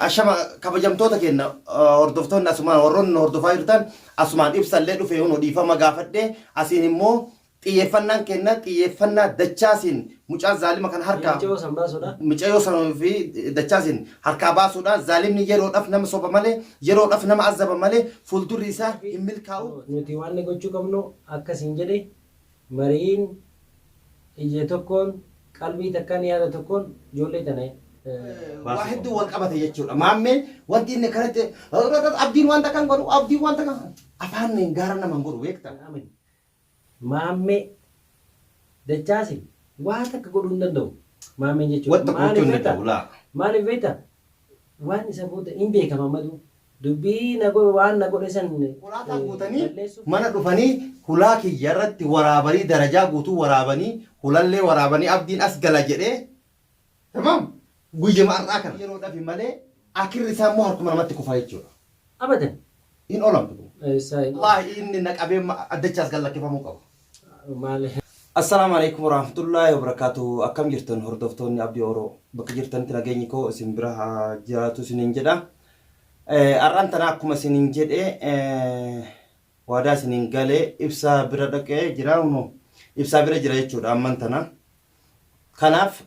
Ashama kabajamtoota keenya hordoftoonni asumaan warroonni nu hordofaa jirtan asumaan ibsallee dhufe hunu dhiifama gaafadhe asiin immoo xiyyeeffannaan keenya xiyyeeffannaa dachaasiin mucaa zaalima kan harkaa Mucayyoo san baasuudha. Mucayyoo san fi dachaasiin harkaa baasuudha. Zaalimni yeroodhaf nama soba malee yeroodhaf nama azaba malee fuuldurri isaa hin milkaa'u. Nuti wanni gochuu qabnu akka siin jedhe mariin ija tokkoon qalbii takkaan yaada tokkoon ijoollee tana Waa hedduu wal qabate jechuudha. Maammeen wanti inni akkanatti abdiin wanta kan godhu abdiin wanta kan afaan gaara nama hin godhu beekta. Amen. Maammee Dachaasi waa takka godhuu hin danda'u. Maammeen jechuudha. Wanta gochuu hin Maaliif beekta? danda'u laa. Maaliif beekta? Waan isa booda hin beekama maduu. Dubbii na godhe waan na godhe san Konkolaataa guutanii balleessuuf. mana dhufanii hulaa kiyya irratti waraabanii darajaa guutuu waraabanii hulallee waraabanii abdiin as gala jedhee tamaam guyyama har'aa kana yeroodhafi malee akirri isaa immoo harkuma namatti kufa jechuudha. Abadan. Hin oolamtu kun. Eessaa hin Wallaahi inni na qabee addachaas gad lakkifamuu qaba. Maali? Assalaamu Aleykum Warahmatullaahi Wabarakaatuhu Akkam jirtan hordoftoonni Abdii Oro bakka jirtanitti nageenyi koo isin bira haa jiraatu isiniin jedha. Har'aan tana akkuma isiniin jedhe waadaa isiniin gale ibsaa bira dhaqee jira hunoo ibsaa bira jira jechuudha amman tana. Kanaaf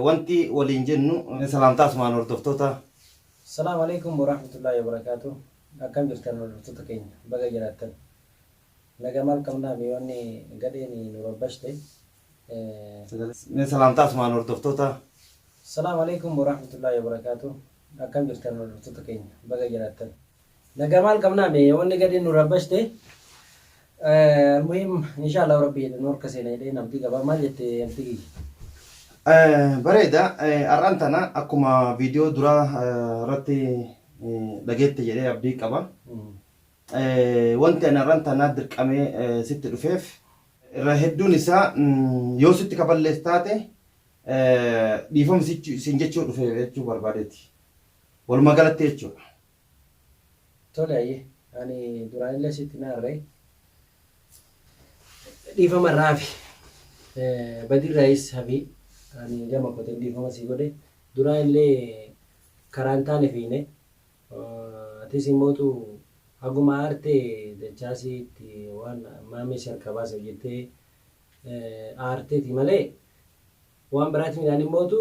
wanti waliin jennu salaamtaa asumaan hordoftoota. Assalaamu Aleykum Warahmatullaahi Wabarakaatuh Akkam jirtan hordoftoota keenya baga jiraattan. Naga maal qabnaa miyoonni gadheen nu rabbashte. Mee salaamtaa asumaan hordoftoota. Assalaamu Aleykum Warahmatullaahi Wabarakaatuh Akkam jirtan hordoftoota keenya baga jiraattan. Naga maal qabnaa mee wanni gadheen nu rabbashte. Almuhim inshallah rabbi jedhe nu harka seena jedheen abdii qaba maal jette abdii kiyya. Bareeda har'aan tana akkuma viidiyoo duraa irratti dhageette jedhee abdii qaba. Wanti ani har'aan tana dirqamee sitti dhufeef irra hedduun isaa yoo sitti kaballees taate dhiifama siin jechuu dhufe jechuu barbaadeeti. Walumaa galatti jechuudha. Tole hayyee ani duraanillee sitti hin aarre dhiifama irraa hafi badiirraayis hafi ani gama kootiin dhiifama sii godhe duraanillee karaa hin taane fiine Atis immootu haguma aarte Dachaasiitti waan Maammee si harkaa baaseef jettee aarteeti malee waan biraati miti. Ani immootu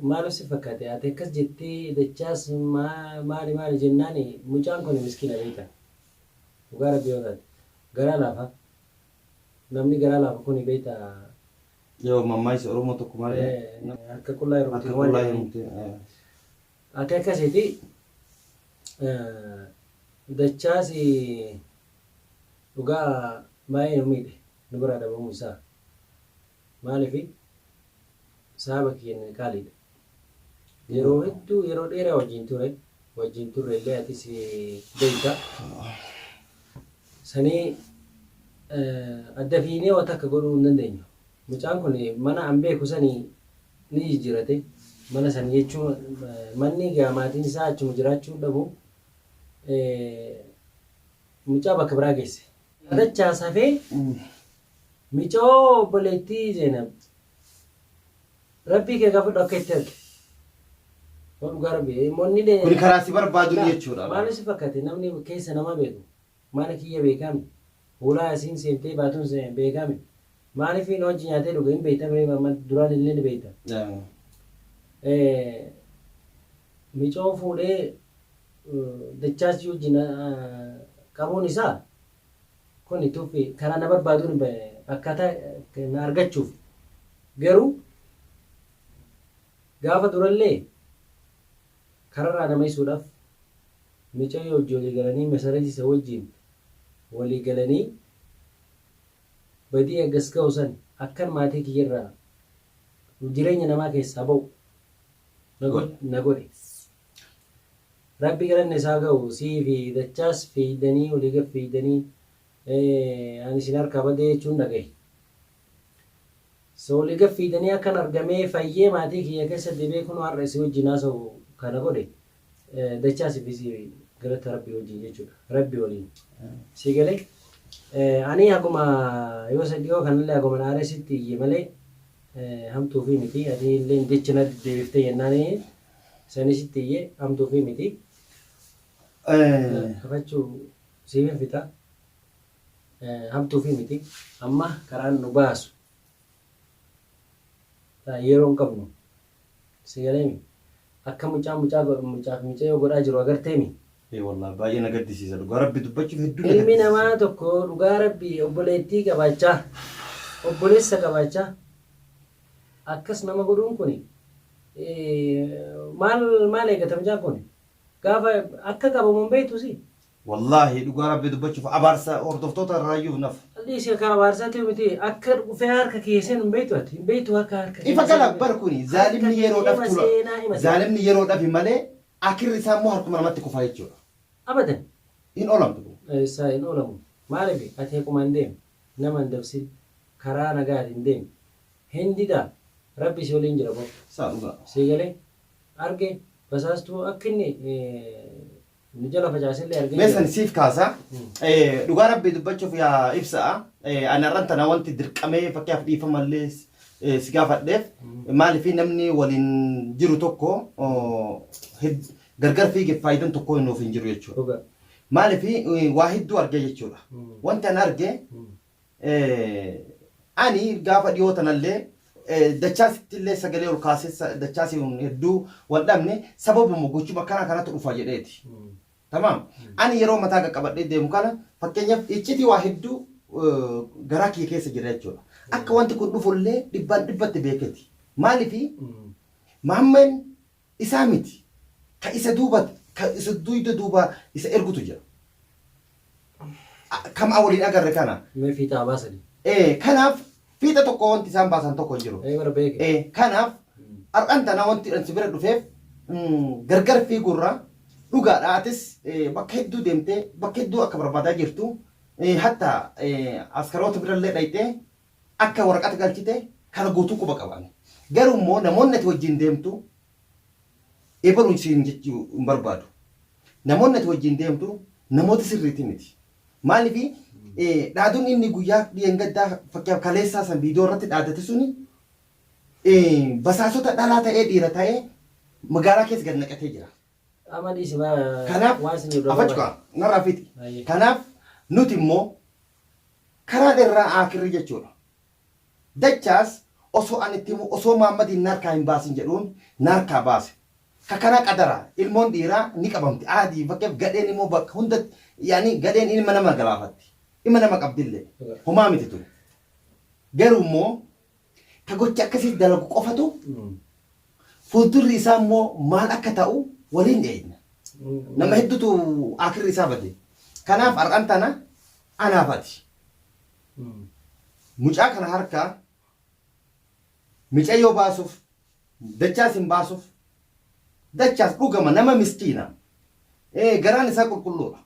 maaliif si fakkaate ati akkas jettee Dachaas maali maali jennaani mucaan kuni miskiina beekta. Dhugaa rabbii yoo taate garaa laafa. Namni garaa laafu kuni beekta. Yoo mammaaysi Oromoo tokko maal jedha? Harka qullaa heerumte Harka waan qullaa jedhaniin. heerumte. Ati akkasiti Dachaasi dhugaa baay'ee nu miidhe nu biraa dhabamuu isaa maalifi saaba kiyya qaaliidha yeroo hedduu yeroo dheeraa wajjin ture wajjin turre illee atis beekta sanii adda fiinee waa takka godhuu hin dandeenyu mucaan kun mana an beeku sanii ni jijjirate mana san jechuun manni egaa maatiin isaa achuma jiraachuu dhabu mucaa bakka biraa geesse. Dachaas hafee micoo obboleettii Zeenab rabbii kee gaafadhu akka itti arge. Hoo dhugaa rabbii monni Kuni karaa si barbaadun jechuudha. Maal si fakkaate namni keessa namaa beeku mana kiyya beekame Hulaa isiin seentee baatuun beekame. Maaliif na wajji nyaatee dhuge hin beekta mee amma duraan illee ni beekta. Micoo fuudhee dachaasii wajjin qabuun isaa kuni tuffi karaa na barbaaduun akkaataa na argachuuf garuu gaafa durallee kararraa nama isuudhaaf Micayyoo wajji walii galanii Masarat isa wajjiin walii galanii badii hagas gahu san akkan maatii kiyyarraa jireenya namaa keessaa ba'u na godhe. Rabbi galanni isaa gahu sii fi Dachaas fiiydanii olii gad fiiydanii ani isin harkaa badee jechuun dhagahe. So olii gad fiiydanii akkan argamee fayyee maatii kiyya keessa deebi'ee kunoo har'a isin wajjiin haasa'u kana godhe. Dachaasi fi sii galata rabbi wajjin jechuudha. Rabbi waliin. Sii galee ani haguma yoo isa dhiyoo kanallee haguma na aaree sitti iyye malee hamtuu fi miti ati illee jecha na deddeebiftee jennaan Sanis itti iyyee hamtuufii miti. Kafachuu siifin fixa. Hamtuufii miti. Amma karaan nu baasu yeroo hin qabnu. Si galeemi? Akka mucaan mucaa mucaaf mucayyoo godhaa jiru agarteemi? Ee wallahi baay'ee na gaddisiisa dhugaa rabbi dubbachuuf hedduu na Ilmi gaddisiisa. namaa tokko dhugaa rabbi obboleettii qabaachaa, obboleessa qabaachaa akkas nama godhuun kuni maal maal eegata mucaan kun? Gaafa akka qabamu hin beektu si? Wallaahi dhugaa rabbi dubbachuuf abaarsa hordoftoota irraayyuu naf. Dhiisi kan abaarsaati miti akka dhufee harka kee seenu hin beektu ati hin beektu akka harka kee Ifa gala seenu. bar kuni Harka zaalimni kee yeroodhaf ima tura seenaa ima seenaa. zaalimni yeroodhafi malee akirri isaa immoo harkuma namatti kufa jechuudha. Abadan. Hin oolamtu kun. Eessaa hin oolamu maaliif ati haqumaan deemi nama hin dabsin karaa nagaatiin deemi hin didaa rabbi si waliin jira boo. Saa dhugaa. Sii galee arge basaastuu akka inni nu jala facaasellee argee Mee san jira. siif kaasa. Dhugaa rabbii dubbachuuf yaa ibsa'a. Ani har'an tana wanti dirqamee fakkiyaaf dhiifamallee si gaafadheef maaliif namni waliin jiru tokko gargar fiigeef faayidan tokko nuuf hin jiru jechuudha. Dhugaa. Maaliif waa hedduu argee jechuudha. Wanti ani arge ani gaafa dhiyoo tanallee dachaasitti illee sagalee ol kaasee dachaasii hedduu wal dhabne sababuma gochuma akkanaa kanatu dhufa jedheeti. Tamaam. Ani yeroo mataa qaqqabadhee deemu kana fakkeenyaaf iccitii waa hedduu garaa kiyya keessa jira jechuudha. Akka wanti kun dhufullee dhibbaan dhibbatti beeketi. Maaliifi Mahammeen isaa miti. Ka isa duuba ka isa duyda duuba isa ergutu jira. Kam waliin agarre kana. Mee fiixaa baasani. Kanaaf fiixa tokko wanti isaan baasan tokko hin jiru. Ee bara beeke. Kanaaf har'aan tana wanti an si bira dhufeef gargar fiigurra dhugaadha atis bakka hedduu deemtee bakka hedduu akka barbaadaa jirtu hatta askaroota birallee dhayxee akka waraqata galchite kana guutuu quba qaba ani. Garuu immoo namoonni ati wajjin deemtu ebaluun siin jechuu hin barbaadu. Namoonni ati wajjin deemtu namoota sirriiti miti. Maaliif dhaaduun inni guyyaa dhiyeengaddaa fakkeenyaaf kaleessaa san viidiyoo irratti dhaadate suni basaasota dhalaa ta'ee dhiira ta'ee magaalaa keessa gad naqatee jira. Amma dhiisi maa Kanaaf waan isin jiru afachu kaa narraa fixi. Baay'ee. Kanaaf nuti immoo karaa irraa aakirri jechuudha. Dachaas osoo ani itti himu osoo Maammadiin narkaa hin baasin jedhuun narkaa baase. Ka kanaa qadara ilmoon dhiiraa ni qabamti aadii fakkeenyaaf gadheen immoo bakka hundatti yaani gadheen ilma nama galaafatti. Ilma nama qabdillee homaa miti tun. Garuu immoo ka gocha akkasii dalagu qofatu fuuldurri isaa immoo maal akka ta'u waliin eegna. Nama hedduutu akirri isaa bade. Kanaaf har'aan tana anaaf ati. Mucaa kana harkaa micayyoo baasuuf dachaas hin baasuuf dachaas dhugama nama miskiina. Garaan isaa qulqulluudha.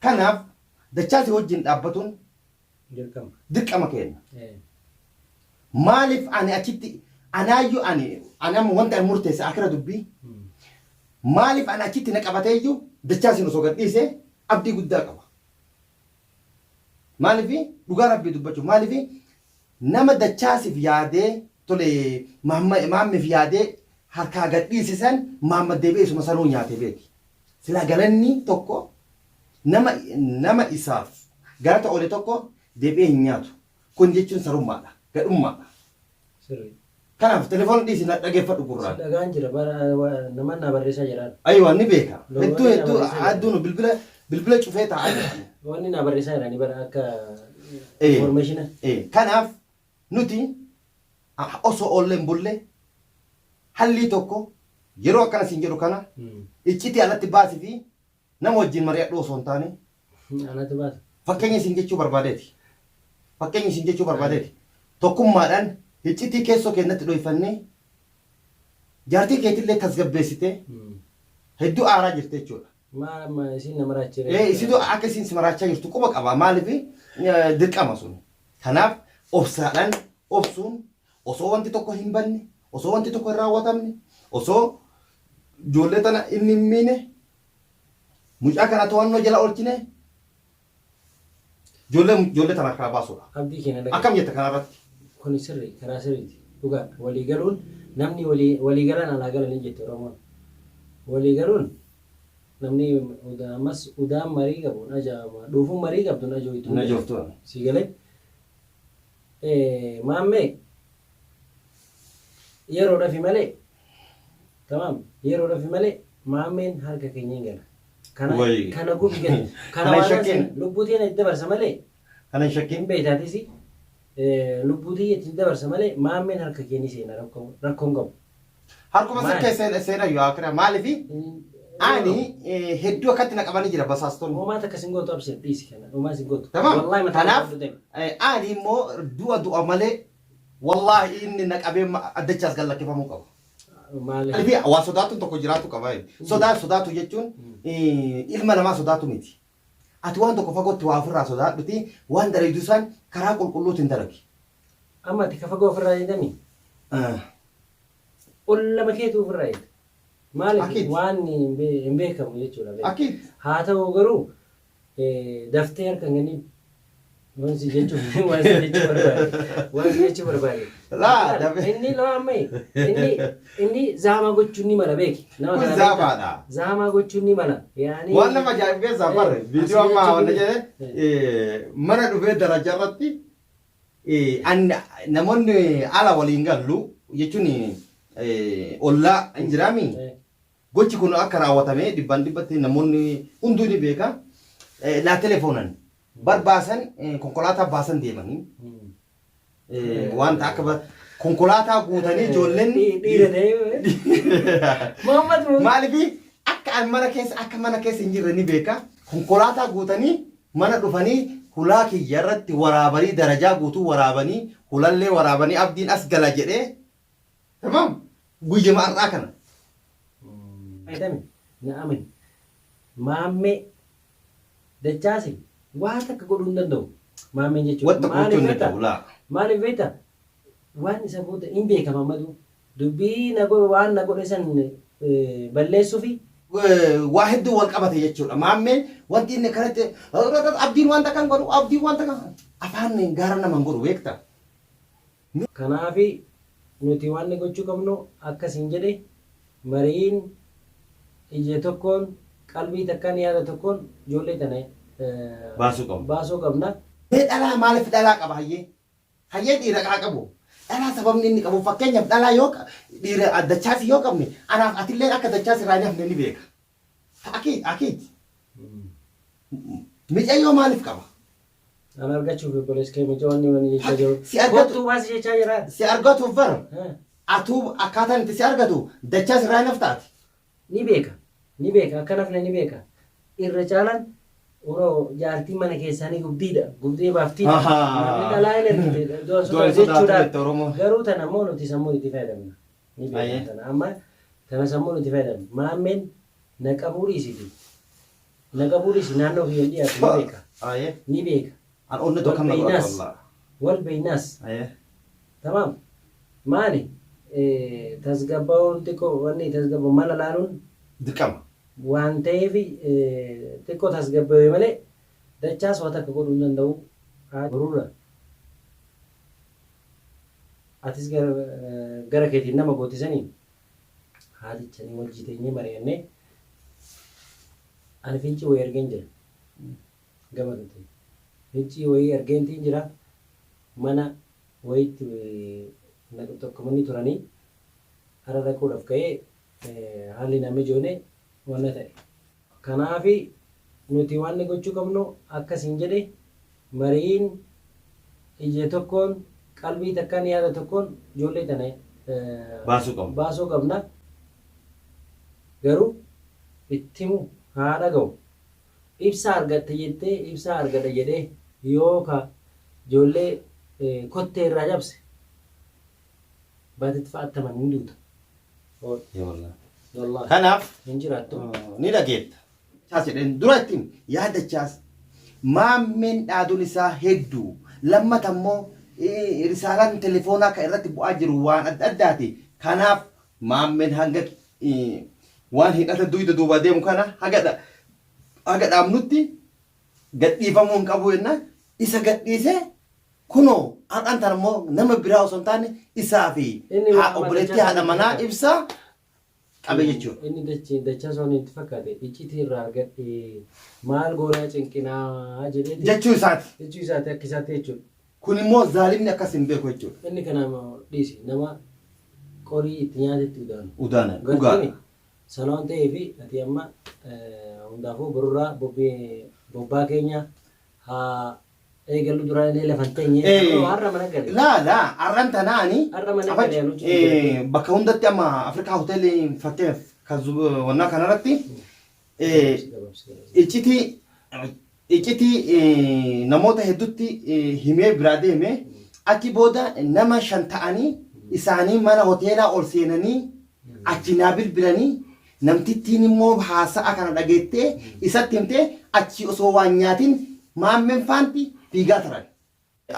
Kanaaf dachaasii wajjin dhaabbatuun Dirqama. dirqama keenya. Maaliif ani achitti anaayyuu ani ani amma wanta ani murteesse akira dubbii maaliif ani achitti na qabateeyyuu dachaasiin osoo gad dhiise abdii guddaa qaba. Maaliif dhugaa rabbii dubbachuuf maaliif nama dachaasiif yaadee tole maammeef yaadee harkaa gad dhiise san maammad deebi'ee isuma sanuu nyaate beeki. Silaa galanni tokko nama nama isaaf galata oole tokko deebi'ee hin nyaatu. Kun jechuun sarummaadha. Gadhummaadha. Sirrii. Kanaaf telefoona dhiisi na dhageeffadhu gurraan. Si dhagaan jira bara nama naa barreessaa jiraan. Aywa ni beeka. Loowwan Hedduu na hedduu barreessaa jira. hedduu nu bilbila bilbila cufee taa'aa jira. Wanni naa barreessaa jiranii bara akka Eh. information. Kanaaf nuti osoo oollee hin bulle hallii tokko yeroo akkana siin jedhu kana iccitii alatti baasii fi nama wajjin mari'adhu osoo hin taane Anatu baasa. fakkeenya isin jechuu barbaadeeti. Fakkeenya isin jechuu barbaadeeti. Tokkummaadhaan iccitii keessoo keenyatti dhoyfannee jaartii keetillee tasgabbeessitee hedduu aaraa jirti jechuudha. Maal amma isiin na maraachee? Isitu akka isin si maraachaa jirtu quba qaba. Maaliif dirqama sun. Kanaaf obsaadhaan obsuun osoo wanti tokko hin banne, osoo wanti tokko hin raawwatamne, osoo ijoollee tana inni hin miine, mucaa kana to'annoo jala oolchine ijoollee ijoollee tana harkaa baasuudha. Abdii keenya dhagaye. Akkam jetta kanarratti? Kuni sirrii karaa sirriiti. Dhugaadha. Walii galuun namni walii walii galan alaa galanii jette Oromoon. Walii galuun namni ammas udaan marii qabu hin ajaa'ama. Dhuufuun marii qabdu hin ajooytu. Hin ajooftu. Sii galee. Maammee yeroodhafi malee tamaam yeroodhafi malee maammeen harka keenya hin gala. Kana Wayi. kana gubi gadi. Kana Kana hin waan shakkin. lubbuu teena itti dabarsa malee Kana hin hin shakkin. beeytaatis lubbuu tiyya itti dabarsa malee maammeen harka keenya seena rakkoo rakkoo hin qabu. Harkuma Maali? sikkee seena seena yoo akira maalifi ani hedduu akkatti na qabanii jira basaastonni. Homaa takka sin gootu abshir dhiisi kana homaa sin gootu. Tamam. Wallahi mataa Kanaaf kee deema. ani immoo du'a du'a malee wallaahi inni na qabee addachaas gad lakkifamuu qaba. Maali? Maaliif waa sodaatuun tokko jiraatu qaba. Sodaa sodaatu jechuun ilma namaa sodaatu miti. Ati waan tokko fagootti waa ofirraa sodaadhuti waan dalagdu san karaa qulqulluutiin dalagi. Amma ati ka fagoo ofirraa eegdami? Ollama keetu ofirraa eegda. Maaliif Akiid. waan hin beekamu jechuudha. Akiid. Haa ta'u garuu daftee harka hin kennin. Waan si jechuu waan si jechuu barbaade. Waan si jechuu barbaade. Laa, dafe- Inni laa amma inni inni zaamaa gochuun ni mala beeki. Nama Kun kana beektaa? zaabaadha. Zaamaa gochuun ni mala. Yaani Waan nama ajaa'ibee keessaa barre viidiyoo asii ammaa jechuun wanna ni- jedhe mana dhufee daraja irratti namoonni ala waliin gallu jechuun ollaa hin jiraami. Gochi kun akka raawwatame dhibbaan dhibbatti namoonni hunduu ni beeka. Naa telefoonan barbaasan konkolaataa baasan deemanii wanta akka konkolaataa guutanii ijoolleen Dhiira ta'ee. Muhammad Musa. Maaliif akka an mana keessa akka mana keessa hin jirre ni beeka. Konkolaataa guutanii mana dhufanii hulaa kiyya irratti waraabanii darajaa guutuu waraabanii hulallee waraabanii abdiin as gala jedhee tamam guyyama har'aa kana. Fayyadami na amani. Maammee Dachaasi waa takka godhuu hin danda'u. Maammeen jechuudha. Wanta gochuu hin danda'u laa. Maaliif beektaa? Waan isa booda hin beeka Maammaduu. Dubbii na godhe waan na godhe san balleessuufi. Waa hedduu wal qabate jechuudha. Maammeen wanti inni akkanatti abdiin wanta kan godhu abdiin wanta kan afaan gaara nama hin godhu beektaa? Kanaafi nuti wanni gochuu qabnu akka siin jedhe mariin ija tokkoon qalbii takkaan yaada tokkoon ijoollee tana Baasuu qabna. baasuu qabna. Mee dhalaa maalif dhalaa qaba hayyee? Hayyee dhiira haa qabu. Dhalaa sababni inni qabu fakkeenyaaf dhalaa yoo dhiira dachaasi yoo qabne anaaf atilleen akka dachaasi irraa hin hafne ni beeka. Akiid akiid. Micayyoo maalif qaba? An argachuuf obboleessi kee mucaa wanni wanni jechaa jiru. Si argatu- Kottuu baasi jechaa jira. Si argatuuf bar Ha. atuu akkaataan itti si argatu dachaa sirraa hin haftaati. Ni beeka. Ni beeka. Akka nafne ni beeka. Irra caalaan uroo jaartiin mana keessaa ni gubdiidha. Gubdee baaftiidha. Ahaa. Namni dhalaa hin ergite. Du'a Du'a sodaa hin sodaatu jechuudhaan. jette Oromoon. Garuu tana immoo nuti sammuun itti fayyadamna. Ni beekna Ayyee. tana. Amma tana sammuun itti fayyadamna. Maammeen na qabuu dhiisiti. Na qabuu dhiisi naannoo kiyya hin dhiyaatu ni beeka. Aye. Ni beeka. An onni tokko Wal na godhata beeynaas. wallah. Wal beeynaas. Aye. Tamaam. Maali? Tasgabba'uun xiqqoo wanni tasgabba mala laaluun Dirqama. waan ta'eef xiqqoo tasgabba'e malee dachaas waa takka godhuu hin danda'u. Borurra atis gara gara keetiin nama goote saniin haatichanii wajji teenyee mari'annee ani fincii wayii argeen jira. Gama keetiin. Fincii wayii argeentiin jira. Mana wayiitti na tokkomanii turanii hara dhaquudhaaf ka'ee haalli na mijoone wanna ta'e. Kanaafi nuti wanni gochuu qabnu akka siin jedhe mariin ija tokkoon qalbii takkaan yaada tokkoon ijoollee tana Baasuu qabna. baasuu qabna. Garuu itti himu haa dhaga'u. Ibsaa argatte jettee ibsaa argadha jedhee yoo ka ijoollee kottee irraa cabse baatetti fa'attaman ni duuta. Wallaahi. Kanaaf Hin jiraattu. ni dhageetta. Dachaas jedheen dura ittiin yaa Dachaas maammeen dhaaduun isaa hedduu lammata immoo risaalaan telefoonaa kan irratti bu'aa jiru waan adda addaati. Kanaaf maammeen hanga waan hidhata duyda duubaa deemu kana haga haga dhaabnutti gadhiifamuu hin qabu jennaan isa gadhiisee kunoo har'aan tana immoo nama biraa osoo hin taane isaa fi Inni obboleettii dachaa haadha manaa sana ibsaa. qabe jechuudha. Inni dachi dachaa soon itti fakkaate iccitii irraa argadhe maal goonaa cinqinaa jedheeti. Jechuu isaati. Jechuu isaati akka isaatti jechuudha. Kun immoo zaalimni akkas hin beeku jechuudha. Inni kana dhiisi nama qorii itti nyaatetti udaanu. Udaana dhugaadha. Sana waan ta'eef ati amma hundaafuu borurraa bobbaa keenya haa eegallu duraan illee lafa hin teenye. Har'a mana gale. Laa laa har'an tanaani Har'a mana gale anu cufi bakka hundatti amma Afrikaa hoteelii fakkeenyaaf kan wannaa kanarratti iccitii iccitii namoota hedduutti himee biraa deeme achi booda nama 5 ta'anii isaanii mana hoteelaa ol seenanii achi naa bilbilanii namtittiin immoo haasa'a kana dhageettee isatti himtee achi osoo waan nyaatin maammeen faanti fiigaa turan.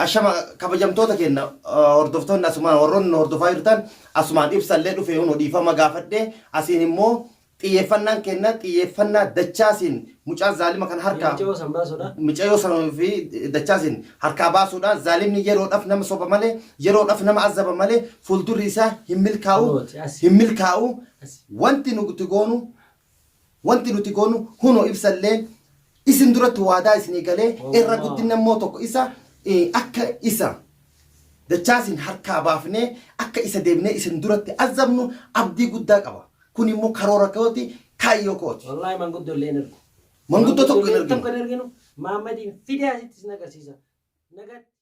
Ashama kabajamtoota keenya hordoftoonni asumaan warroonni nu hordofaa jirtan asumaan ibsa illee dhufe hunoo dhiifama gaafadhe asiin immoo xiyyeeffannaan keenya xiyyeeffannaa dachaasiin mucaa zaalima kana harkaa Mucayyoo san baasuudha. Mucayyoo san fi dachaasiin harkaa baasuudha zaalimni yeroodhaaf nama soba malee yeroodhaaf nama azaba malee fuuldurri isaa hin milkaa'u Kunooti, asi. Hin milkaa'u Asi. Wanti nuti goonu Wanti nuti goonu hunoo ibsallee isin duratti waadaa isinii galee irra guddinna immoo tokko isa akka isa dachaasin harkaa baafnee akka isa deebinee isin duratti azabnu abdii guddaa qaba. Kun immoo karoora kooti, kaayyoo kooti. Wallaahi manguddoo illee hin ergu. Manguddoo tokko hin Manguddoo erginu. Tokko hin erginu. Maammadiin fidee asitti isin agarsiisa. Nagatti.